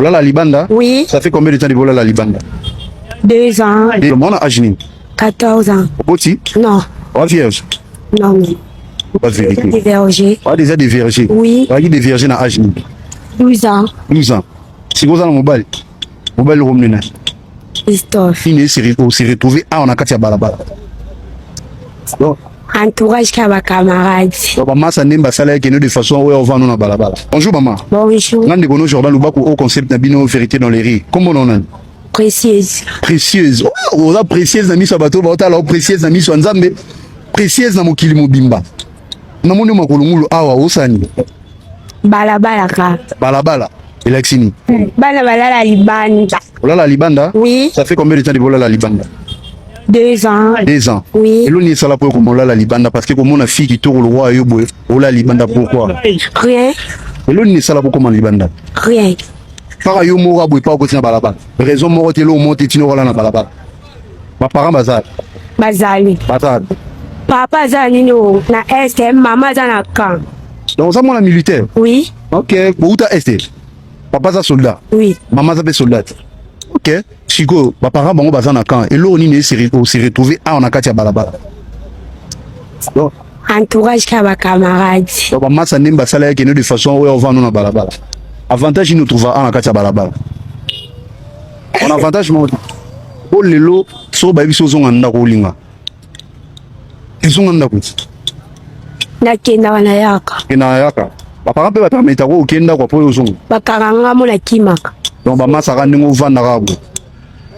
Olala libanda? Oui. Ça fait combien de temps de olala libanda? 2 ans. Et mwana âge nini? 14 ans. Oboti? Non. Oza vierge? Non, non. Pas vérité. Déviergé. Oza déjà déviergé? Oui. Ozalaki déviergé na âge nini? 12 ans. 12 ans. Sikoyo oza na mobali? Mobali okomne nani? Christophe. Nini ose retrouver awa na kati ya balabala? Donc, Entourage ka ba camarades. Donc bamasa ndembe basalaki kende de façon oyo ovanda na balabala. Bonjour mama. Bonjour. Nga ndeko no Jordan Lubaku au concept na bino vérité dans les rues. Kombo na nani? Précieuse. Précieuse. Oh, oza précieuse na miso ya bato baotala o précieuse na miso ya Nzambe. Précieuse na mokili mobimba. Namoni makolo ngulu awa osani. Balabala ka. Balabala. Elakisi nini? Bana balala libanda. Olala libanda? Oui. Ça fait combien de temps de olala libanda? 2 ans. 2 ans. Oui. Eloni esala po ekoma olala libanda? Parce que komona fille kitoko lokwa yo boye olala libanda, pourquoi? Rien. Eloni esala po koma libanda? Rien. Kaka yo moko aboye pa okoti na balabala. Raison moko te, eloko moko te tina olala na balabala. Baparent bazali? Bazali. Bazali. Papa aza nini o na Est, mama aza na camp. Donc oza mwana militaire? Oui. Ok, bouta Est. Papa aza soldat? Oui. Mama aza mpe soldat. Ok, sikoyo baparent bango baza na camp. Eloko nini ose retrouver awa na kati ya balabala? Donc, Entourage ka ba camarades. Donc bamasa ndembe basalaki kende de façon oyo ovanda na balabala. Avantage nini otrouva awa na kati ya balabala? On avantage moko te. Po lelo soki bayebi so ozonga ndako, olinga ezonga ndako ti? Nakendaka na yaka. Kenda yaka. Baparent mpe bapermetaka okende ndako po ozonga? Bakanga nga mo nakimaka. Donc bamasaka ndenge ovandaka boye.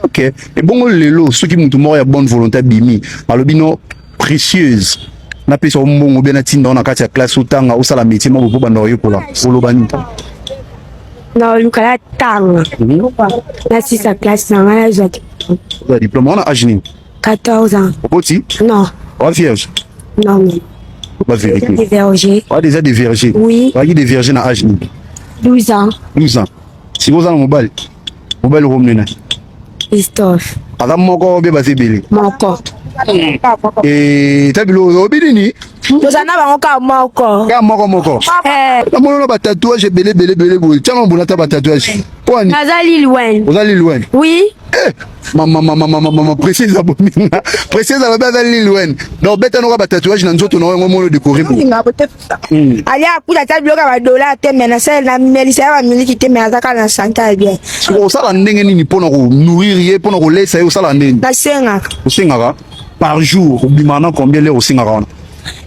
Ok, ebongo lelo soki mutu moko ya bonne volonté abimi, alobi: "No, Précieuse, napesa yo mbongo be natinda yo na kati ya classe, otanga, osala métier moko po banda oyekola", oloba nini? Naoluka natanga, nasisa classe na ngai, nazwa Ozwa diplôme. Wana âge nini? 14 ans. Oboti? Non. Oza vierge? Non, non. Ba vérité. Déviergé. Oza déjà déviergé? Oui. Ozalaki déviergé na âge nini? 12 ans. 12 ans. Sikoyo oza na mobali? Mobali okomne nani? Christophe. Aza moko be baza ebele? Moko. Ta biloko obi nini? Toza na bango kaka moko. Kaka moko moko? Eh. Namoni na batatouage ebele ebele ebele boye. Tianga mbona ata batatouage po ani? Naza Lil Wayne. Oza Lil Wayne? Oui. Eh, mama mama mama mama Précieuse abominga. Précieuse alobi aza Lil Wayne. Donc beta noka batatouage na nzoto na yo yango mono décoré boye. Ali akuta ata biloko ya badola te, me nasala namelisa ya bamiliki te, me aza kaka na sante ya bien. Sikoyo osala ndenge nini mpona konourrir ye, mpona kolesa ye? Osala ndenge nini? Nasengaka. Osengaka. Par jour obimaka na combien lere osengaka wana?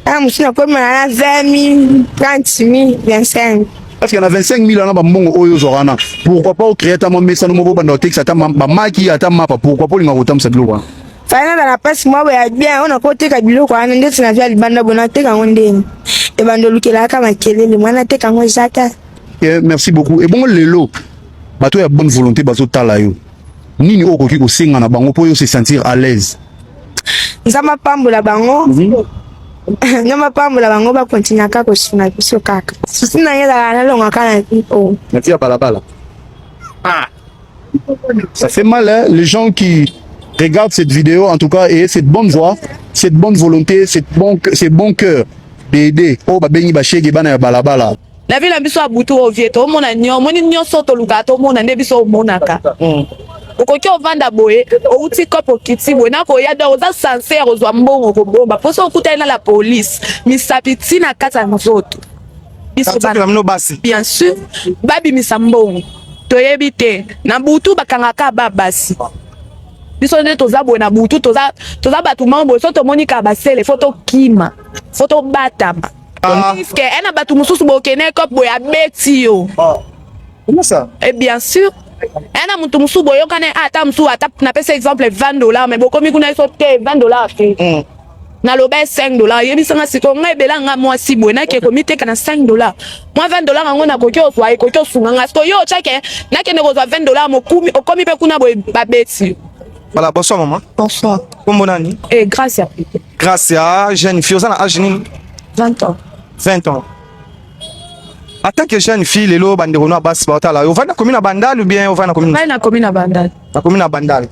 Ana mosusu nakomela na 20 000, 30 000, 25. Parce que na 25 000 wana, bambongo oyo ozwaka wana, pourquoi pas ocréer ata mwa mesano moko, obanda kotekisa ata bamaki, ata mapa? Pourquoi pas olinga kotambusa biloko wana? Fai naza na mpasi mwa boye ya bien oyo nakoteka biloko wana ndeti na via libanda boye, nateka yango ndeni ebanda olukelaka makelele mwa nateka yango eza te. Ok, merci beaucoup. Ebongo lelo bato ya bonne volonté bazotala yo, nini oyo okoki kosenga na bango mpo yo se sentir à l'aise? Nzambe apambola bango, Nzambe apambola bango, bakontinuaka kosunga biso kaka. Susi na ye ezalaka nalongaka na o Na vie ya balabala. Ah, ça fait mal, hein? Les gens qui regardent cette vidéo, en tout cas, et cette bonne voix, cette bonne volonté, ce bon cœur d'aider. Oh, babengi bashege bana ya balabala. Na vie na biso ya butu oyo, vie tomona omoni nyonso tolukaka, tomona nde biso omonaka. Okoki ovanda boye, outi kope, okiti boye nakoya, donc oza censé ya kozwa mbongo kobomba mposo okutani na la police, misapi ntina kati ya nzoto biso. Nzoto bino basi. Bien sûr, babimisa mbongo toyebi te. Na butu bakangaka ba basi. Biso nde toza boye na butu, toza bato moko boye. So tomoni kaka basele, fo tokima, fo tobatama. Puisque na bato mosusu bokende coop boye, abeti yo. Comment ça? Et bien sûr, na motu mosusu boyokana, ata mosusu, ata napesa exemple 20 $, mais bokomi kuna, eso te, 20 $ te. Naloba 5 $. Yebisanga sikoyo, ngai ebela nga mwasi boye, nake komiteka na 5 $, mwa 20 $ yango nakoki ozwa, ekoki osunga nga. Sikoyo yo otyake nakende kozwa 20 $, mokumi okomi mpe kuna boye, babeti yo. Voilà, bonsoir maman. Bonsoir. Kombo nani? E Grâce ya. Grâce jeune fille, oza na âge nini? 20 ans. 20 ans. En tant que jeune fille, lelo bandeko no basi baotala yo. Ovanda commune na Bandal ou bien ovanda commune? Ngai nakomi na Bandal. Na commune na Bandal.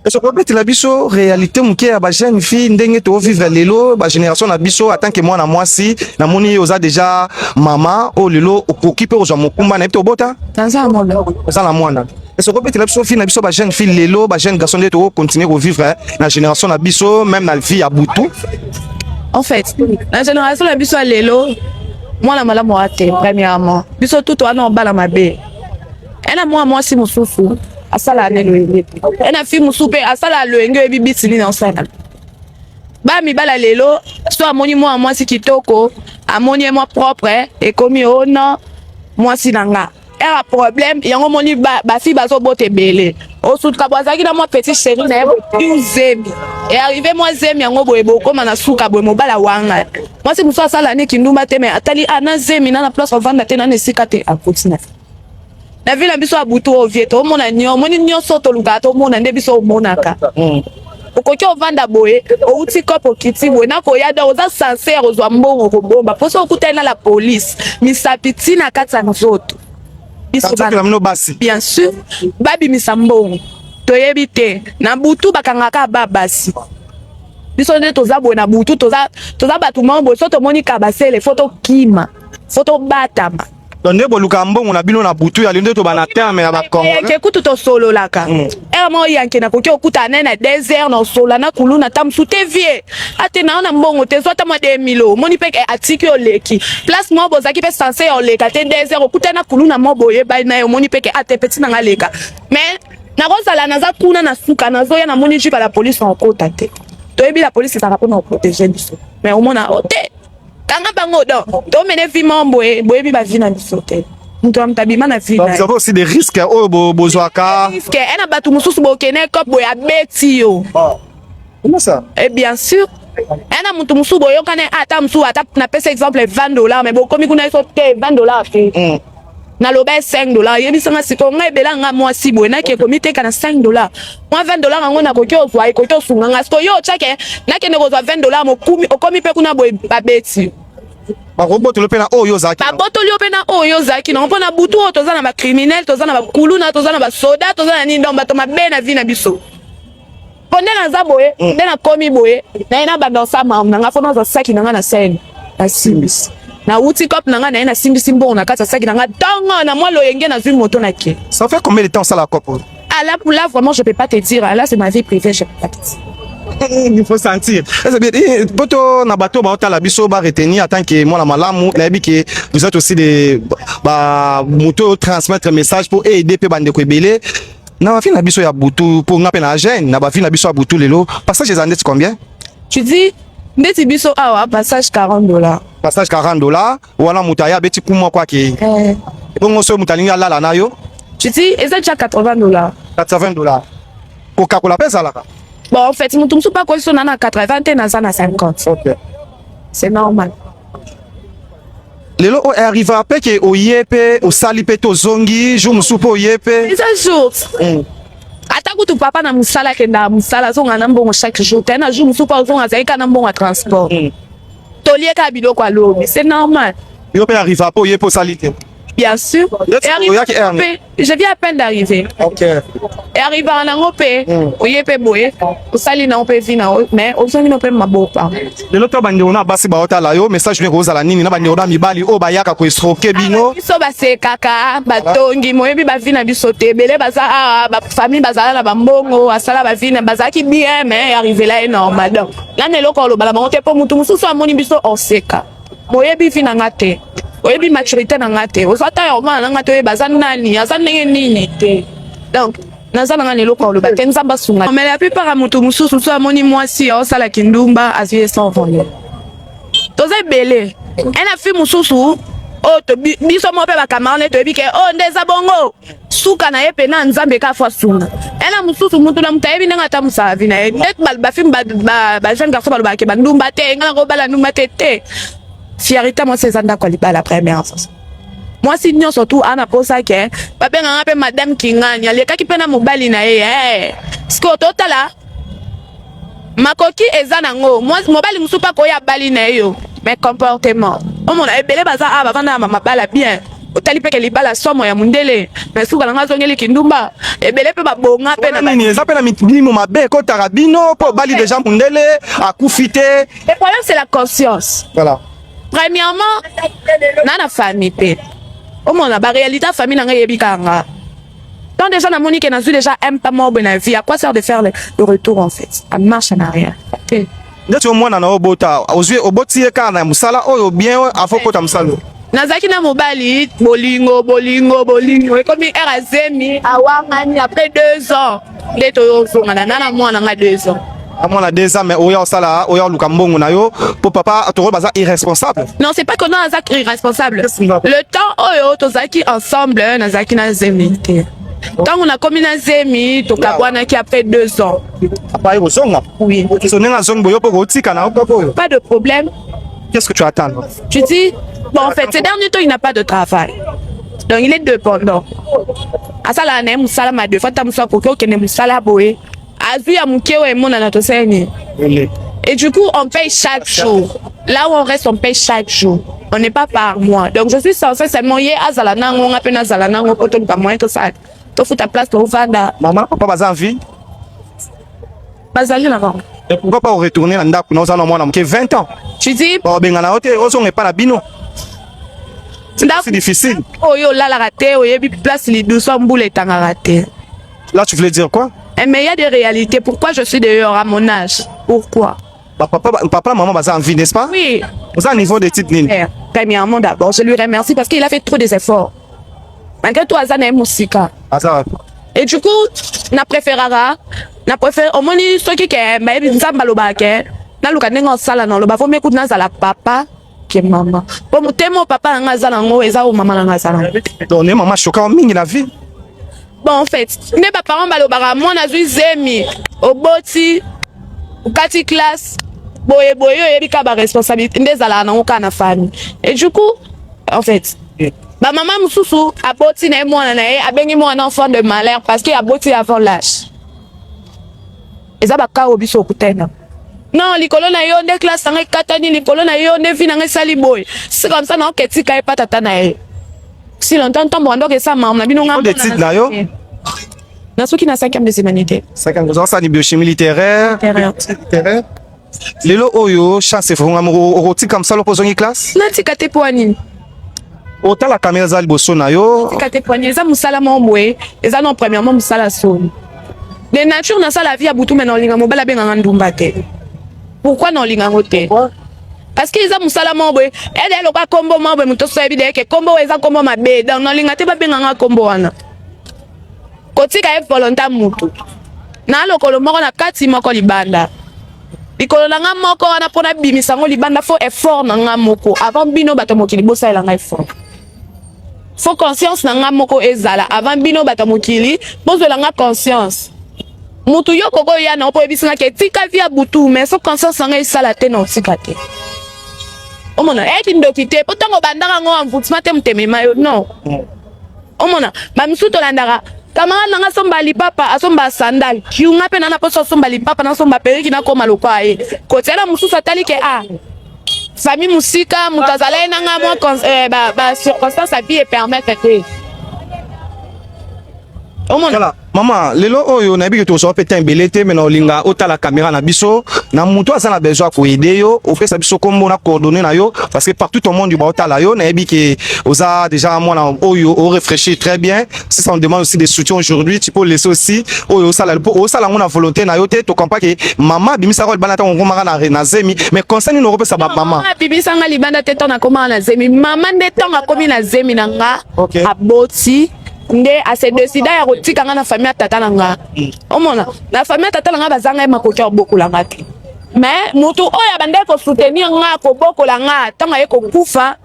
Est-ce que obetela biso réalité moke ya ba jeune fille ndenge to vivre lelo ba génération na biso en tant que mwana mwasi, namoni oza déjà mama oyo lelo okoki mpe kozwa mokumba na ye te, obota? Naza mwana. Oza na mwana. Est-ce que obetela biso fille na biso, ba jeune fille lelo, ba jeune garçon, nde to continuer kovivre na génération na biso, même na vie ya butu? En fait, na génération na biso ya lelo, mwana malamu awa te. Premièrement, biso tutu wana obala mabe. Ena mwana mwasi mosusu asala ne loyenge te, ena fille mosusu mpe asala loyenge, oyebi bisi nini osala. Bamibala lelo, so amoni mwana mwasi kitoko, amoni ye mwa propre, ekomi o non, mwasi na nga. Era problème yango, omoni bafille bazobota ebele. Osutuka bo azalaki na mwa petit chéri na ye, botiu zemi, e arrive mwa zemi yango boye, bokóma na suka boye, mobala wanga mwasi mosusu asala niki ndumba te, mais atali a na zemi na place ovanda te, na esika te, akoti na vie na biso ya butu. Oyo vie toomona, omoni nyonso tolukaka, tomona nde biso omonaka. Okoki ovanda boye, outi kope, okiti boye, nakoya donc oza sincère, ozwa mbongo kobomba mposo, okutani na la police, misapi ntina kati ya nzoto. Biso na bino basi. Bien sûr, babimisa mbongo, toyebi te. Na butu bakangaka ba basi. Biso nde toza boye na butu, toza bato moko boye, so tomoni kabasele, faut tokima, faut tobatama. Donc nde boluka mbongo na bino na butu ya lelo, nde toba na terme ya bacongolais. Yanke kutu tosololaka ere moko, yanke nakoki okutana naye na 2 heures, na osola na kuluna ta mosu te, vie ate naa na mbongo te, zwa ata mwa 2000. Omoni mpe atiki, oleki place moko bozalaki mpe censé ya oleka te, 2 heures okutani na kuluna moko boyebani na ye, omoni mpe ke ate peti nanga leka. Mais nakozala naza kuna na suka, nazoya, namoni jeep ya la police, na okota te. Toyebi la police ezalaka mpona koprotéger biso, mais omona o te, kanga bango. Donc tomene vie moko boye, boyebi bavie na biso te, moto ya moto abima na vie na Vous avez aussi des risques oyo bozwaka? Risque e na bato mosusu, bokende cop boye, abeti yo. Comment ça? Et bien sûr, e na moto mosusu boyokani, ata mosusu, ata napesa exemple 20 $, mais bokomi kuna, so te, 20 $ te, naloba 5 $. Yebisanga sikoyo, ngai ebela nga mwasi boye, nake komiteka na 5 $, mwa 20 $ yango nakoki ozwa, ekoki osunga nga. Sikoyo yo otyake nakende kozwa 20 $, mokumi okomi mpe kuna boye, babeti. Bakobotolo mpe na oyo ozalaki. Babotoli yo mpe na oyo ozalaki nango, mpo na butu oyo toza na bacriminel, toza na bakuluna, toza na basoda, toza na nini, donc bato mabe na vie na biso. Mpo nde naza boye, nde nakomi boye, naye nabanda osala makambo na nga, faut nazwa saki na nga na scène, nasimbisi, nawuti cope na nga, naye nasimbisi mbongo na kati ya saki na nga, ntongo na mwa loyenge, nazwi moto, na ke. Ça fait combien de temps osala cope? Ah là, là vraiment, je peux pas te dire. Là, c'est ma vie privée, je peux pas te dire. Il faut sentir. Est-ce bien poto na bato baotala biso, ba retenir en tant que mwana malamu, nayebi que vous êtes aussi des ba moto transmettre message pour aider pe bandeko ebele na bafille na biso ya butu. Mpo nga mpe na jeune na bafille na biso ya butu lelo, passage eza ndeti combien? Tu dis ndeti biso awa, passage 40 $. Passage 40 $ wana, moto aya, abeti ku moko, akei. Ebongo soki moto alingi alala na yo? Tu dis eza déjà 80 $. 80 $, kokakola mpe ezalaka? Bon, en fait, moto mosusu mpe akoki so na na 80 te, naza na 50. C'est normal. Lelo oyo arriva mpe ke oye mpe osali mpe, tozongi jour mosusu mpe oye mpe? Eza jour, ata kutu papa na mosala, akendaka mosala, azonga na mbongo chaque jour te. Na jour mosusu mpe ozonga, azali kaka na mbongo ya transport, tolie kaka biloko alobi, c'est normal. Yo mpe arriva mpe oye mpe osali te? Bien sûr. Oyaki heure? Mpe je viens à peine d'arriver. E arrivaka nango mpe oye mpe boye, osali nango mpe vi nango, mais ozongi no mpe mabopa. Lelo to bandeko na basi baotala yo, message nini kozala nini na bandeko na mibali oyo bayaka koescroquer bino? Biso basekaka, batongi, moyebi bavi na biso te. Ebele baza awa, bafamille bazala na bambongo, asala bavi na bazalaki bien, mais arrivela ye normal. Donc nani eloko oloba na bango te, mpo motu mosusu amoni biso oseka. Boyebi vi na nga te, oyebi maturité na nga te, ozwa ta ya omana na nga te, oyeba aza nani, aza ndenge nini te. Donc naza na nga na eloko oloba te, Nzambe asunga. Mais la plupart ya motu mosusu, so amoni mwasi aosalaki ndumba, azwi ye sans valeur. Toza ebele, ena fi mosusu oyo biso moko mpe bacamarade toyebi ke oyo nde eza bongo, suka na ye mpe na Nzambe ka faut asunga. Ena mosusu, mutu na moto ayebi ndenge ata mosala vi na ye. Nde bafilme, bajeune garçon balobaka ke bandumba te, ngai nakobala ndumba te te. Fierté mwasi eza ndako ya libala. Première fois, mwasi nyonso tu ana posa ke babenganga mpe madame Kingani, alekaki mpe na mobali na ye. Sikoyo totala makoki eza nango, mobali mosusu mpe akoya, abali na ye yo, mais comportement omona ebele baza awa bavanda na mabala bien. Otali mpe ke libala somo ya mundele, mais suka na nga azongeli kindumba. Ebele mpe babonga mpe na nini eza mpe na milimo mabe ekotaka bino mpo obali deja mundele akufi te. Le problème, c'est la conscience. Voilà. Premièrement, na famille mpe omona baréalité ya famille na ngai eyebi kaka nga. Tant déjà namoni ke nazwi déjà un pas moko boye na vie, à quoi sert de faire le retour, en fait, a marche en arrière te? Ndeti yo mwana na yo obota, ozwi, oboti ye kaka na mosala oyo bien afo kota mosala oyo? Nazalaki na mobali, bolingo, bolingo, bolingo, ekomi ere azemi, awangani. Après 2 ans nde tozongana na mwana nga 2 ans. Amwana 2 ans, mais oya osala, oya oluka mbongo na yo mpo papa toko baza irresponsable. Non, c'est pas que non, aza irresponsable. Le temps oyo tozalaki ensemble, nazalaki na zemi te. Ntango nakomi na zemi, tokabwanaki après 2 ans. Apa ye kozonga? Oui. So ndenge azongi boyo mpo kotika na yo kaka oyo? Pas de problème. Qu'est-ce que tu attends? Tu dis, bon, en fait, ces derniers temps, il n'a pas de travail, donc il est dépendant. Asalaka na ye mosala ma deux fois, ta mosu akoki okende mosala boye, azwi ya moke oyo emonana, tosala nini. Et du coup, on paye chaque jour. Là où on reste, on paye chaque jour, on n'est pas par mois. Donc je suis censé seulement ye azala nango, nga mpe nazala nango, po toluka moyen tosala, tofuta place tovanda. Mama, papa baza en vie? Bazali na bango. Et pourquoi pas retourner na ndako na oza na mwana moke 20 ans? Tu dis? Babenga na yo te, ozonga epa na bino. Ndako c'est difficile. Oyo olalaka te, oyebi place liduso ya mbula etangaka te. Là, tu voulais dire quoi? Eh, mais il y a des réalités. Pourquoi je suis dehors à mon âge? Pourquoi? Papa, papa, maman baza en vie, n'est-ce pas? Oui. Oza niveau d'étude nini? Premièrement, d'abord, je lui remercie parce qu'il a fait trop des efforts. Malgré tout, aza na ye mosika. Aza? Et du coup, na préférera, na préféré, omoni soki ke bayebi Nzambe alobaka ke naluka ndenge osala na oloba vomi ekuti nazala papa ke mama, po motema oyo papa na nga aza nango eza oyo mama na nga aza nango. Donc ne mama choka mingi na vie. Bon, en fait, nde baparent balobaka mwana azwi zemi, oboti, okati classe boye boye, oyebi kaka baresponsabilité nde ezalaka nango kaka na famille. Et du coup, en fait, bamama mosusu aboti na ye mwana na ye, abengi mwana enfant de malheur parce que aboti avant l'âge. Eza baka oyo biso okutana non likolo na yo nde classe nanga ekatani, likolo na yo nde vie nanga esali boye. C'est comme ça na oketika ye pa tata na ye si longtemps ntombo wandoka esa mama na bino nga. D'études na yo? Nasuki na cinquième des humanités. Cinquième, ozosala biochimie littéraire? Littéraire. Littéraire. Lelo oyo chance efongama, okotika mosala mpo ozongi classe? Natika te, mpo nini? Otala kamera eza liboso na yo. Tika te mpo nini? Eza mosala moko boye, eza non, premièrement mosala soni de nature. Nasala vie ya butu, me na olinga mobali abenganga ndumba te. Pourquoi na olinga yango te? Parce que eza mosala moko boye ede eloka kombo moko boye, moto oso ayebi deyeke kombo oyo eza kombo mabe. Donc naolinga te babenganga kombo wana. Kotika ye volonté mutu na lokolo moko na kati, moko libanda. Likolo na nga moko wana, mpo nabimisa yango libanda, faut effort na nga moko avant bino bato ya mokili bosalela nga effort. Faut conscience na nga moko ezala avant bino bato ya mokili bozwela nga conscience. Mutu yo koko oya na mpo oyebisi nga ke tika vie ya butu, mais so conscience na nga esala te na otika te. Omona eyaki ndoki te, mpo ntango obandaka yango envoûtement te, motemema yo non. Omona bamisusu tolandaka camarade nanga asomba lipapa, asomba sandale kiunga, mpe nana mposo asomba lipapa, nasomba perruque, nakoma lokwa ye kotiala. Mosusu atali ke a famille mosika, moto azala ye nanga mwa ba circonstance ya vie epermettre te, omona. Voilà. Mama, lelo oyo nayebi ke tozwa mpe temps ebele te, me na olinga otala caméra na biso na moto aza na besoin ya koaider yo, opesa biso kombo na coordonné na yo, parce que partout au monde baotala yo. Nayebi ke oza déjà mwana oyo orefléchir très bien. Si ça on demande aussi des soutiens aujourd'hui, tu peux laisser aussi oyo osala po osala yango na volonté na yo te. Tocomprend ke mama abimisaka libanda ntango okomaka na zemi, mais conseil nini okopesa bamama? Abimisanga libanda te ntango nakomaka na zemi. Mama nde ntango akomi na zemi na nga, aboti, nde ase décida ya kotika nga na famille ya tata na nga. Omona, na famille ya tata na nga bazanga ye makoki ya kobokola nga te, mais motu oyo abandaki kosoutenir nga, kobokola nga, ntango aye kokufa,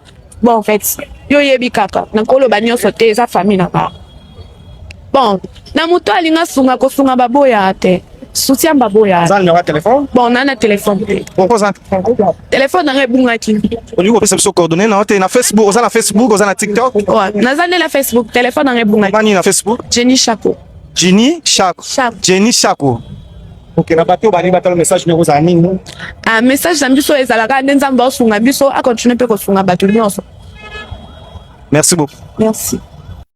bon, en fait, yo oyebi kaka, nakoloba nyonso te, eza famille na nga. Bon, na moto alinga sunga, kosunga baboya te, soutien baboya. Oza numéro ya téléphone? Bon, na téléphone te. Pourquoi oza? Téléphone nanga ebungaki. Olingi kopesa biso coordonné na yo te? Na Facebook, oza na Facebook, oza na TikTok? Ouais, naza nde na Facebook, téléphone nanga ebungaki. Mani na Facebook? Jenny Chako. Jenny Chako. Chako. Jenny Chako, ok. Na bato balingi batala message ndenge ozala nini? Ah, message na biso ezalaka nde Nzambe aosunga biso, akontinue mpe kosunga bato nyonso. Merci beaucoup. Merci.